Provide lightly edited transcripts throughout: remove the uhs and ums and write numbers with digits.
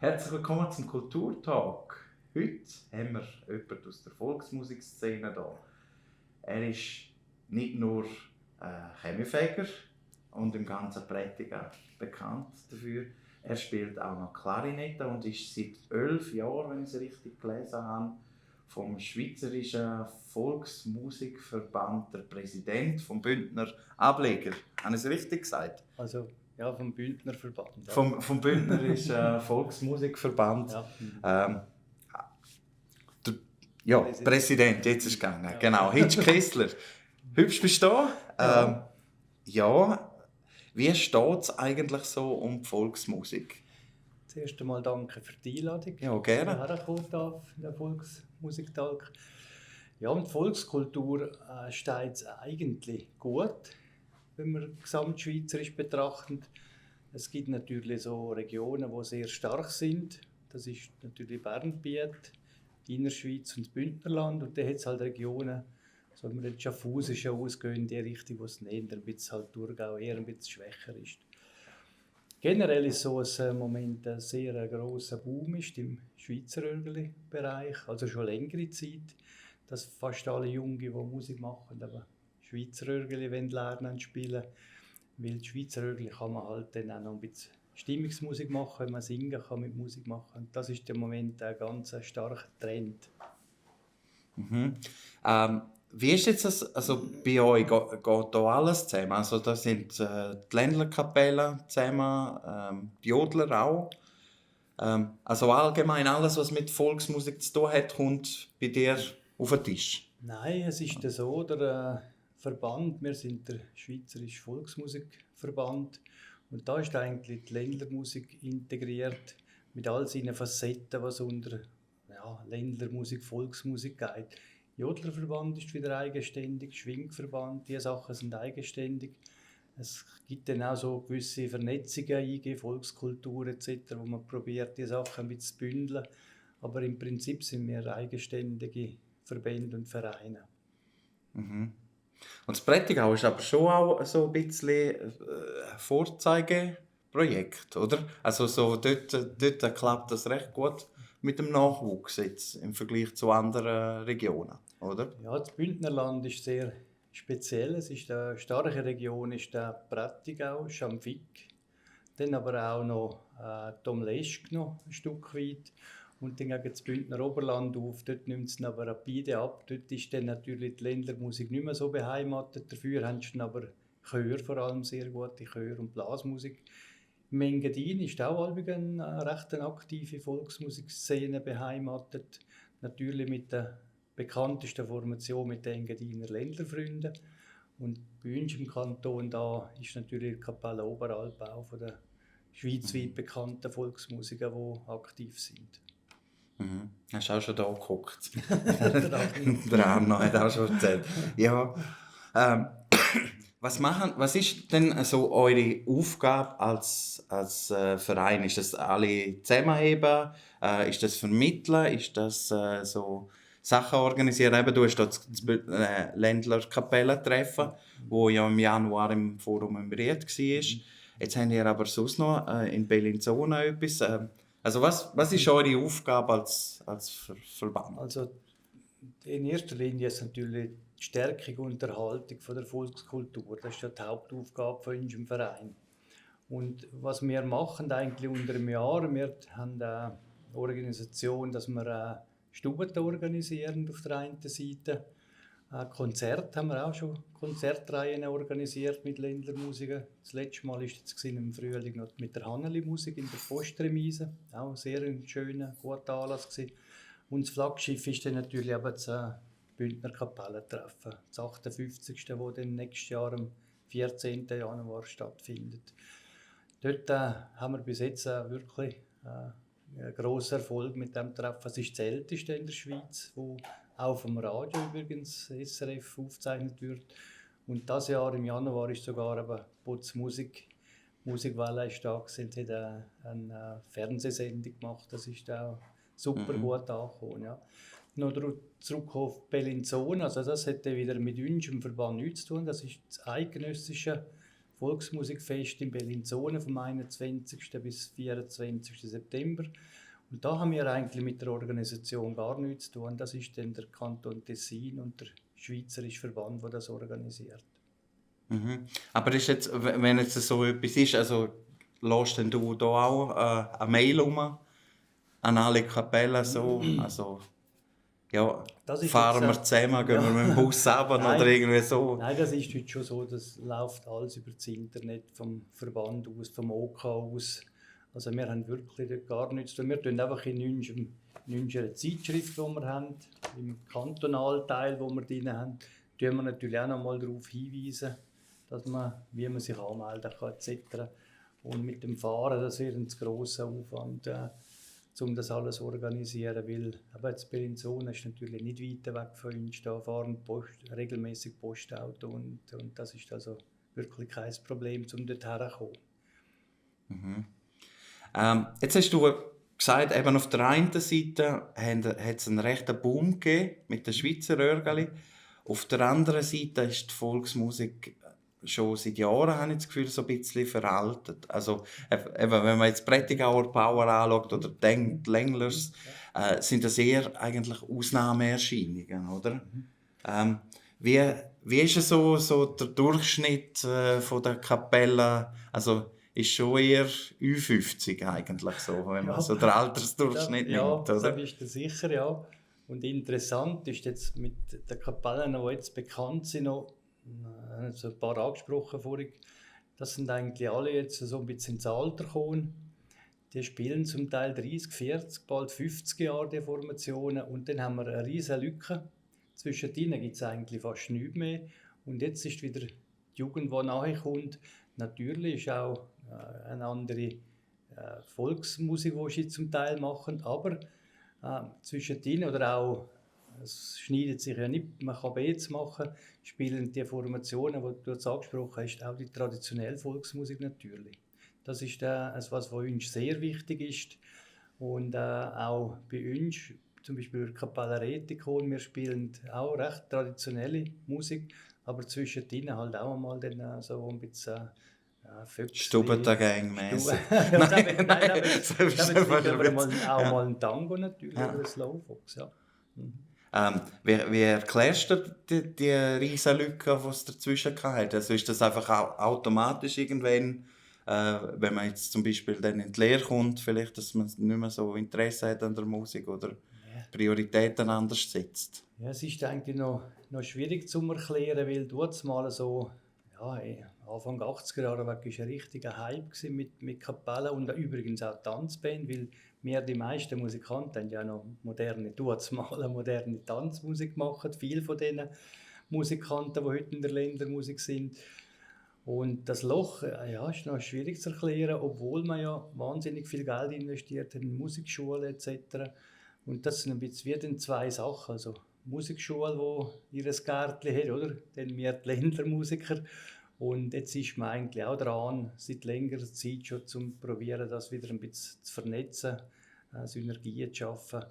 Herzlich willkommen zum Kulturtalk. Heute haben wir jemanden aus der Volksmusikszene hier. Er ist nicht nur Chemiefäger und im ganzen Prättigen bekannt dafür. Er spielt auch noch Klarinette und ist seit 11 Jahren, wenn ich es richtig gelesen habe, vom Schweizerischen Volksmusikverband der Präsident vom Bündner Ableger. Habe ich es richtig gesagt? Also, ja, vom Bündner Verband. Ja. Vom Bündner ist Volksmusikverband. Ja. Ja, Präsident, jetzt ist es gegangen. Ja. Genau, Hitch Kessler. Hübsch bist du da. Ja, wie steht es eigentlich so um die Volksmusik? Zuerst einmal danke für die Einladung. Ja, gerne. Ich herkommen darf, der Volksmusiktag. Ja, und die Volkskultur steht eigentlich gut, wenn wir gesamtschweizerisch betrachten. Es gibt natürlich so Regionen, die sehr stark sind. Das ist natürlich Bernbiet, die Innerschweiz und das Bündnerland. Und dann hat es halt Regionen, so wenn wir jetzt Schaffhausen ausgehen, in die Richtung, wo es näher ein bisschen halt Thurgau eher ein bisschen schwächer ist. Generell ist so, dass im Moment ein sehr grosser Boom ist im Schweizerörgeli-Bereich, also schon längere Zeit, dass fast alle Jungen, die Musik machen, aber Schweizerörgeli lernen zu spielen. Weil die Schweizerörgeli kann man halt dann auch noch ein bisschen Stimmungsmusik machen, wenn man singen kann mit Musik machen. Und das ist im Moment ein ganz starker Trend. Mhm. Wie ist jetzt das, also bei euch geht da alles zusammen? Also da sind die Ländlerkapellen zusammen, die Jodler auch. Also allgemein alles, was mit Volksmusik zu tun hat, kommt bei dir auf den Tisch? Nein, es ist so, der Verband, wir sind der Schweizerische Volksmusikverband und da ist eigentlich die Ländlermusik integriert mit all seinen Facetten, was unter Ländlermusik, Volksmusik geht. Jodlerverband ist wieder eigenständig, Schwingverband, diese Sachen sind eigenständig. Es gibt dann auch so gewisse Vernetzungen, IG, Volkskultur etc., wo man probiert, diese Sachen ein bisschen zu bündeln. Aber im Prinzip sind wir eigenständige Verbände und Vereine. Mhm. Und das Prättigau ist aber schon auch so ein bisschen Vorzeigeprojekt, oder? Also so dort klappt das recht gut mit dem Nachwuchs jetzt im Vergleich zu anderen Regionen, oder? Ja, das Bündnerland ist sehr speziell. Es ist eine starke Region, ist der Prättigau, Schamvik, dann aber auch noch Tomleschg noch ein Stück weit und dann gegen das Bündner Oberland auf. Dort nimmt es aber rapide ab. Dort ist dann natürlich die Ländlermusik nicht mehr so beheimatet. Dafür haben sie dann aber Chör, vor allem sehr gute Chör- und Blasmusik. Im Engadin ist auch eine recht aktive Volksmusikszene beheimatet. Natürlich mit der bekanntesten Formation mit den Engadiner Ländlerfreunden. Und bei uns im Kanton da ist natürlich die Kapelle Oberalp auch von den schweizweit bekannten Volksmusikern, die aktiv sind. Mhm. Hast du auch schon da geguckt? Der Der Arno hat auch schon erzählt. Ja. Was ist denn so eure Aufgabe als Verein? Ist das alle zusammenheben? Ist das vermitteln? Ist das so Sachen organisieren? Eben, du hast das Ländlerkapellentreffen, wo ja im Januar im Forum im Ried war. Jetzt habt ihr aber sonst noch in Bellinzona etwas. Also was ist eure Aufgabe als Verband? Also in erster Linie ist natürlich die Stärkung und Erhaltung von der Volkskultur. Das ist ja die Hauptaufgabe von unserem Verein. Und was wir machen eigentlich unter einem Jahr, wir haben eine Organisation, dass wir Stuben organisieren auf der einen Seite. Konzerte haben wir auch schon Konzertreihen organisiert mit Ländlermusikern. Das letzte Mal war jetzt im Frühling noch mit der Hanneli-Musik in der Postremise. Auch ein sehr schöner, guter Anlass gewesen. Und das Flaggschiff ist dann natürlich eben das Bündner Kapellentreffen, das 58. das dann nächstes Jahr am 14. Januar stattfindet. Dort haben wir bis jetzt wirklich einen grossen Erfolg mit dem Treffen. Es ist das älteste in der Schweiz, wo auch vom Radio übrigens SRF aufgezeichnet wird. Und dieses Jahr im Januar ist sogar eben Putz Musikwelle ist da gewesen, hat eine Fernsehsendung gemacht. Das ist auch super gut angekommen. Ja. Noch zurück auf Bellinzona, also das hat wieder mit unserem Verband nichts zu tun. Das ist das eidgenössische Volksmusikfest in Bellinzona vom 21. bis 24. September. Und da haben wir eigentlich mit der Organisation gar nichts zu tun. Das ist dann der Kanton Tessin und der Schweizerische Verband, der das organisiert. Mhm. Aber ist jetzt, wenn jetzt so etwas ist, also lässt denn du da auch eine Mail an alle Kapellen so, also ja, fahren wir zusammen, gehen wir mit dem Bus runter oder irgendwie so? Nein, das ist heute schon so, das läuft alles über das Internet, vom Verband aus, vom OK aus. Also wir haben wirklich dort gar nichts zu tun. Wir tun einfach in unserer Zeitschrift, die wir haben, im Kantonalteil, wo wir drin haben, tun wir natürlich auch noch mal darauf hinweisen, dass man, wie man sich anmelden kann etc. Und mit dem Fahren, das wird ein grosser Aufwand, um das alles zu organisieren, weil aber jetzt Bellinzona ist natürlich nicht weit weg von uns, da fahren regelmäßig Postauto und das ist also wirklich kein Problem, um dort herzukommen. Mhm. Jetzt hast du gesagt, eben auf der einen Seite hat es einen rechten Boom gegeben mit den Schweizer Röhrgali. Auf der anderen Seite ist die Volksmusik schon seit Jahren, habe ich das Gefühl, so ein bisschen veraltet. Also, eben, wenn man jetzt Prättigauer Power anschaut oder denkt, Länglers, sind das eher eigentlich Ausnahmeerscheinungen, oder? Wie ist es so der Durchschnitt von der Kapelle? Also, ist schon eher Ü50 eigentlich so, wenn man so den Altersdurchschnitt nimmt, oder? Ja, da bist du sicher, ja. Und interessant ist jetzt mit den Kapellen, die jetzt bekannt sind, noch so ein paar angesprochen vorhin, das sind eigentlich alle jetzt so ein bisschen ins Alter gekommen. Die spielen zum Teil 30, 40, bald 50 Jahre die Formationen und dann haben wir eine riesige Lücke. Zwischen denen gibt es eigentlich fast nichts mehr. Und jetzt ist wieder die Jugend, die nachkommt. Natürlich ist auch eine andere Volksmusik, die sie zum Teil machen, aber zwischen denen oder auch, es schneidet sich ja nicht, man kann beides machen, spielen die Formationen, die du jetzt angesprochen hast, auch die traditionelle Volksmusik natürlich. Das ist etwas, was uns sehr wichtig ist und auch bei uns, zum Beispiel bei Cappella Reticon, wir spielen auch recht traditionelle Musik, aber zwischen denen halt auch einmal dann so ein bisschen Stubbentergang-mäßig. Nein, auch mal ein Tango natürlich, oder ein Slowfox, ja. Wie erklärst du die riesen Lücke, die es dazwischen hat? Also ist das einfach automatisch irgendwann, wenn man jetzt zum Beispiel dann in die Lehre kommt, vielleicht, dass man nicht mehr so Interesse hat an der Musik oder Prioritäten anders setzt? Ja, es ist eigentlich noch schwierig zu erklären, weil dort mal so, ja, Anfang 80er Jahre war ein richtiger Hype mit Kapellen und übrigens auch Tanzband, weil die meisten Musikanten haben ja noch moderne Tanzmusik gemacht, viele von diesen Musikanten, die heute in der Ländermusik sind. Und das Loch ja, ist noch schwierig zu erklären, obwohl man ja wahnsinnig viel Geld investiert hat in Musikschulen etc. Und das sind ein bisschen wie dann zwei Sachen. Also Musikschule, die ihr Gärtchen hat, oder? Dann wir die Ländermusiker. Und jetzt ist man eigentlich auch dran, seit längerer Zeit schon zu probieren, das wieder ein bisschen zu vernetzen, Synergien zu schaffen.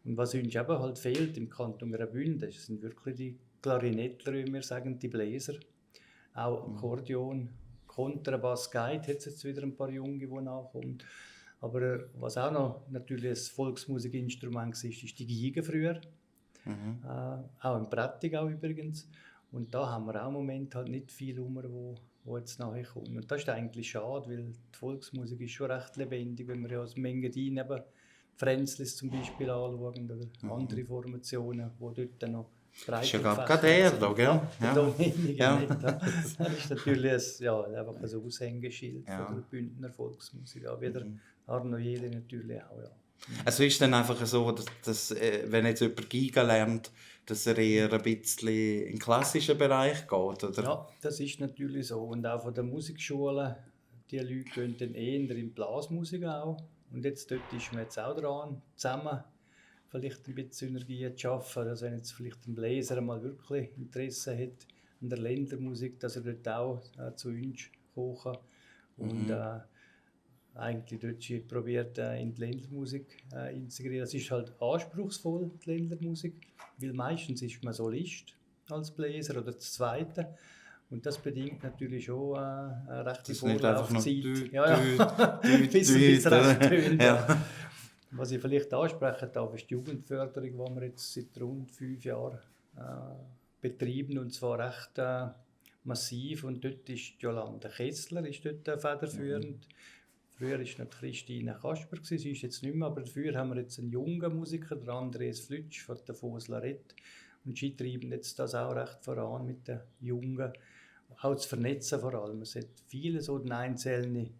Und was uns eben halt fehlt im Kanton Graubünden, das sind wirklich die Klarinettler, wie wir sagen, die Bläser. Auch Akkordeon, Kontrabass, Guide hat es jetzt wieder ein paar Junge, die nachkommen. Aber was auch noch natürlich ein Volksmusikinstrument ist die Geige früher. Auch in Prättigau übrigens. Und da haben wir auch im Moment halt nicht viel wo jetzt nachher kommen. Und das ist eigentlich schade, weil die Volksmusik ist schon recht lebendig, wenn wir ja aus Mengadin eben Frenzlis zum Beispiel anschauen oder andere Formationen, die dort noch das ist ja gerade der da, gell? Ja. Das ist natürlich einfach ein Aushängeschild von der Bündner Volksmusik. Auch wieder Arno Jeli natürlich auch, ja. Also ist dann einfach so, dass wenn jetzt jemand Geige lernt, dass er eher ein bisschen in den klassischen Bereich geht, oder? Ja, das ist natürlich so. Und auch von der Musikschule, die Leute gehen dann eher in die Blasmusik auch. Und dort ist man jetzt auch dran, zusammen vielleicht ein bisschen Synergien zu schaffen. Also wenn jetzt vielleicht ein Bläser mal wirklich Interesse hat an der Ländermusik, dass er dort auch zu uns kommen kann. Und eigentlich dort probiert in die Ländermusik integrieren. Das ist halt anspruchsvoll, die Ländermusik, weil meistens ist man Solist als Bläser oder das Zweite. Und das bedingt natürlich schon eine rechte Das ist nicht einfach nur Vorlaufzeit. Bis es recht tönt. ja. Was ich vielleicht ansprechen darf, ist die Jugendförderung, die wir jetzt seit rund 5 Jahren betreiben, und zwar recht massiv. Und dort ist Jolanda Kessler ist dort federführend. Früher war noch Christine Kasper, sie ist jetzt nicht mehr, aber dafür haben wir jetzt einen jungen Musiker, der Andreas Flütsch von der Fos Larette. Und sie treiben jetzt das auch recht voran mit den Jungen. Auch zu vernetzen vor allem. Es hat viele so einzelne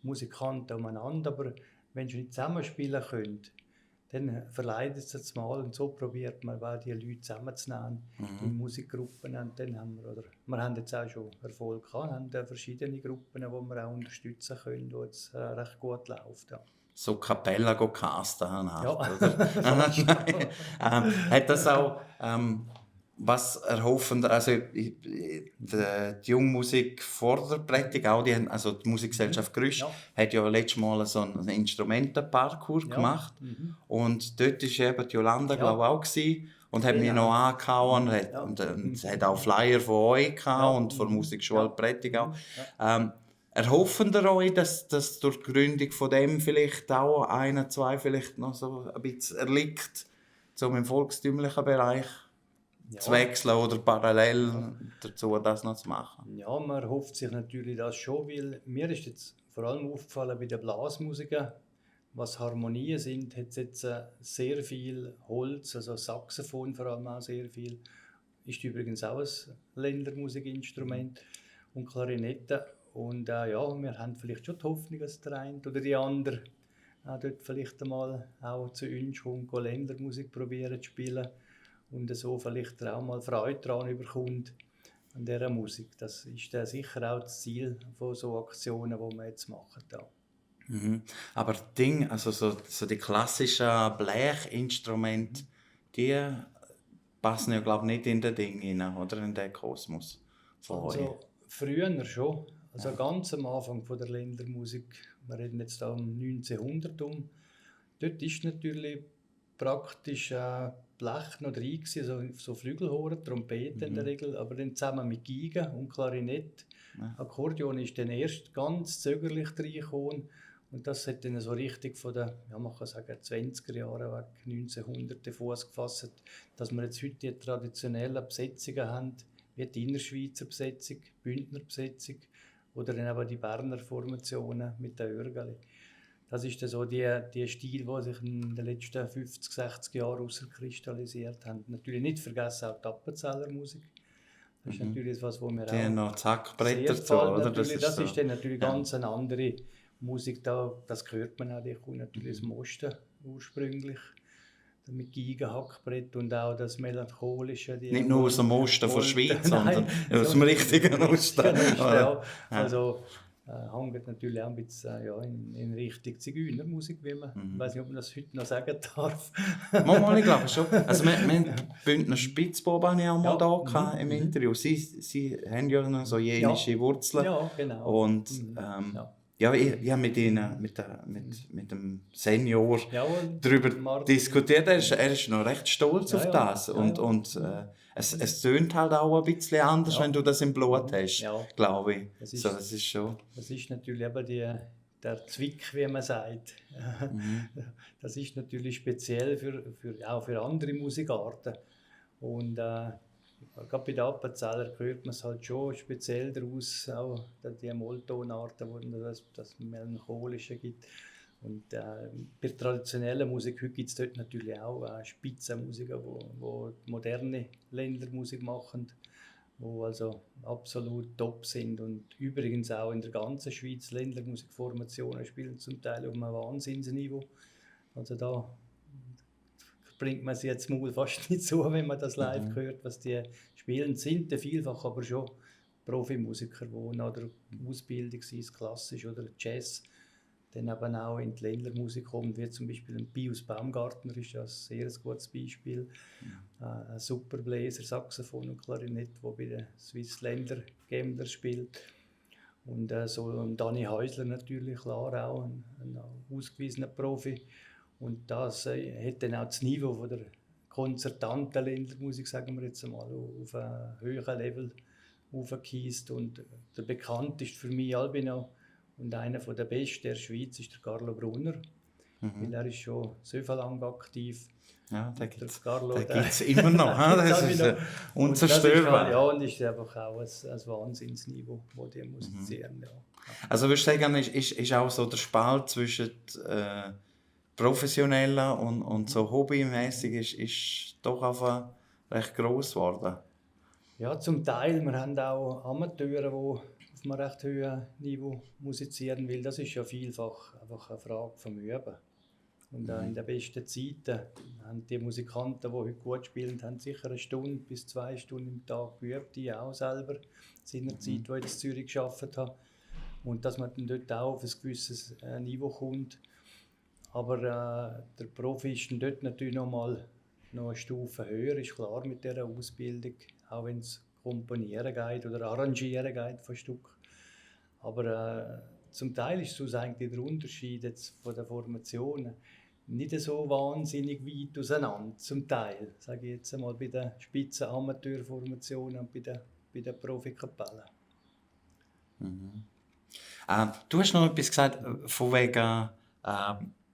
Musikanten umeinander, aber wenn sie nicht zusammenspielen können, dann verleidet es jetzt mal, und so probiert man auch die Leute zusammenzunehmen in Musikgruppen. Und dann haben wir haben jetzt auch schon Erfolg gehabt, haben verschiedene Gruppen, die wir auch unterstützen können, die jetzt recht gut laufen. Ja. So Kapella casten haben. Ja. Oder? Hat das auch was erhoffen, also die Jungmusik vor der Prägung auch, also die Musikgesellschaft Grüsch hat ja letztes Mal so einen Instrumentenparcours gemacht und dort war eben die Jolanda glaube ich auch gewesen, und hat mich noch angehauen und hat auch Flyer von euch gehabt und von der Musikschule Prägung auch. Erhoffen ihr euch, dass durch die Gründung von dem vielleicht auch einer, zwei vielleicht noch so ein bisschen erliegt, so im volkstümlichen Bereich zu wechseln oder parallel dazu das noch zu machen? Ja, man erhofft sich natürlich das schon, weil mir ist jetzt vor allem aufgefallen bei den Blasmusiken, was Harmonien sind, hat es jetzt sehr viel Holz, also Saxophon vor allem auch sehr viel, ist übrigens auch ein Ländermusikinstrument, und Klarinette. Und wir haben vielleicht schon die Hoffnung, dass der eine oder die andere dort vielleicht einmal auch zu uns kommt, Ländermusik probieren zu spielen und so vielleicht auch mal Freude daran bekommt an dieser Musik. Das ist sicher auch das Ziel von so Aktionen, die wir jetzt machen. Da. Aber also so die klassischen Blechinstrumente, die passen ja glaube ich nicht in das Ding hinein, oder in den Kosmos von euch. Also früher schon. Also ganz am Anfang von der Ländermusik, wir reden jetzt da um 1900 dort ist natürlich praktisch Blech noch drin gewesen, so Flügelhorn, Trompeten in der Regel, aber dann zusammen mit Geige und Klarinett. Akkordeon ist dann erst ganz zögerlich reingekommen, und das hat dann so richtig von den, man kann sagen, 20er Jahren weg, 1900 den Fuß gefasst, dass wir jetzt heute die traditionellen Besetzungen haben, wie die Innerschweizer Besetzung, Bündner Besetzung, oder dann aber die Berner Formationen mit den Örgeli. Das ist dann so die Stil, die sich in den letzten 50, 60 Jahren herauskristallisiert haben. Natürlich nicht vergessen auch die Appenzeller Musik. Das ist natürlich etwas, wo wir die auch noch Zackbretter dazu, oder? Das ist dann natürlich ganz eine andere Musik. Das hört man auch, die kommt natürlich aus dem Osten ursprünglich. Mit Geigen, Hackbrett und auch das Melancholische. Nicht nur aus dem Osten von der Schweiz, sondern aus dem richtigen Osten. Also hängt natürlich auch ein bisschen in Richtung Zigeunermusik, wie man, ich weiß nicht, ob man das heute noch sagen darf. Mal, ich glaube schon. Also wir haben Bündner Spitzbuben auch mal da im Interview. Sie haben ja noch so jenische Wurzeln. Ja, genau. Und ich habe mit ihnen, mit dem Senior darüber diskutiert. Er ist noch recht stolz auf das. Und es tönt halt auch ein bisschen anders, wenn du das im Blut hast, glaube ich. Das ist schon. Das ist natürlich eben der Zwick, wie man sagt. Das ist natürlich speziell auch für andere Musikarten. Und gerade bei den Appenzeller hört man es halt schon speziell daraus, auch die Molltonarten, wo das Melancholische gibt. Und bei der traditionellen Musik heute gibt es dort natürlich auch Spitzenmusiker, die moderne Ländermusik machen, die also absolut top sind. Und übrigens auch in der ganzen Schweiz Ländermusikformationen spielen zum Teil auf einem Wahnsinnsniveau. Also da bringt man sie jetzt mal fast nicht zu, wenn man das live hört, was die spielen. Sind vielfach aber schon Profimusiker, die nach der Ausbildung, sei es klassisch oder Jazz, dann eben auch in die Ländermusik kommt, wie zum Beispiel ein Pius Baumgartner ist ja ein sehr gutes Beispiel. Ein super Bläser, Saxophon und Klarinett, der bei den Swiss Länder Gameler spielt. Und so Dani Häusler natürlich, klar auch, ein ausgewiesener Profi. Und das hat dann auch das Niveau von der konzertanten Ländermusik, sagen wir jetzt einmal, auf einem höheren Level aufgekiest. Und der bekannteste für mich Albino und einer der besten der Schweiz ist der Carlo Brunner. Weil er ist schon so viel lang aktiv. Ja, den gibt Der es immer noch. Das ist unzerstörbar. Ja, und ist einfach auch ein Wahnsinnsniveau, das die musizieren. Ja. Also würdest du sagen, ist auch so der Spalt zwischen professioneller und so hobbymäßig ist doch einfach recht gross geworden? Ja, zum Teil. Wir haben auch Amateure, die auf einem recht hohen Niveau musizieren, weil das ist ja vielfach einfach eine Frage vom Üben. Und auch in den besten Zeiten haben die Musikanten, die heute gut spielen, haben sicher 1 Stunde bis 2 Stunden im Tag geübt, die auch selber seinerzeit, die ich in Zürich gearbeitet habe. Und dass man dann dort auch auf ein gewisses Niveau kommt. Aber der Profi ist dann dort natürlich noch eine Stufe höher, ist klar mit dieser Ausbildung, auch wenn es komponieren geht oder arrangieren geht von Stück. Aber zum Teil ist es eigentlich der Unterschied jetzt von den Formationen nicht so wahnsinnig weit auseinander. Zum Teil, sage ich jetzt einmal, bei den spitzen Amateurformationen und bei den Profikapellen. Mhm. Du hast noch etwas gesagt, von wegen,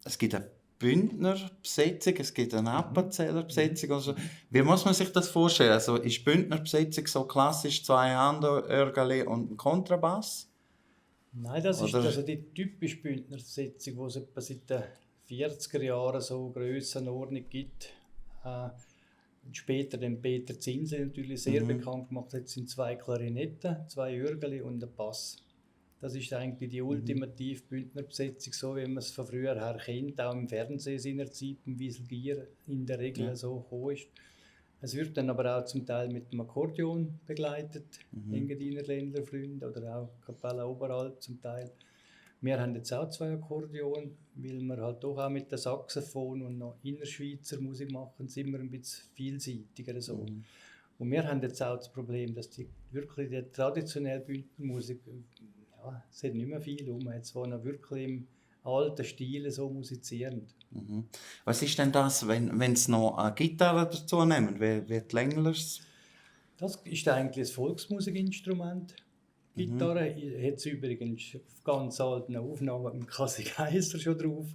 es gibt eine Bündnerbesetzung, es gibt eine Appenzellerbesetzung. Also, wie muss man sich das vorstellen? Also, ist die Bündnerbesetzung so klassisch 2 Handorgel und ein Kontrabass? Nein, das ist also die typische Bündnerbesetzung, die es etwa seit den 40er Jahren so Grössenordnung gibt. Später den Peter Zinsli natürlich sehr bekannt gemacht hat, sind 2 Klarinetten, 2 Orgel und ein Bass. Das ist eigentlich die ultimative Bündnerbesetzung, so wie man es von früher her kennt, auch im Fernsehen seinerzeit, im Wieselgier in der Regel so gekommen ist. Es wird dann aber auch zum Teil mit dem Akkordeon begleitet, Engadiner Ländler Freunde oder auch Kapelle Oberalp zum Teil. Wir haben jetzt auch 2 Akkordeon, weil wir halt doch auch mit dem Saxophon und noch Innerschweizer Musik machen, sind wir ein bisschen vielseitiger so. Und wir haben jetzt auch das Problem, dass die traditionelle Bündnermusik, ja, es hat nicht mehr viel jetzt wo noch wirklich im alten Stil so musizieren. Was ist denn das, wenn Sie noch eine Gitarre dazu nehmen? Wird längeres? Das ist eigentlich ein Volksmusikinstrument. Gitarre hat es übrigens auf ganz alten Aufnahmen mit Kasi Geiser schon drauf,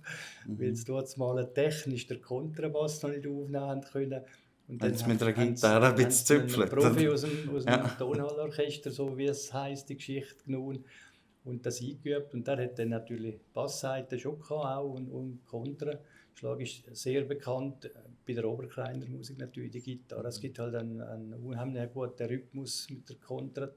weil es dort mal technisch der Kontrabass noch nicht aufnehmen können. Und wenn es mit der Gitarre ein bisschen züpfelt. Ein Profi aus dem Tonhallorchester, so wie es heisst, die Geschichte genommen und das eingeübt. Und der hat dann natürlich Bassseite schon gehabt, auch und Kontra. Schlag ist sehr bekannt, bei der Oberkreiner Musik natürlich die Gitarre. Es gibt halt einen unheimlich guten Rhythmus mit der Kontra.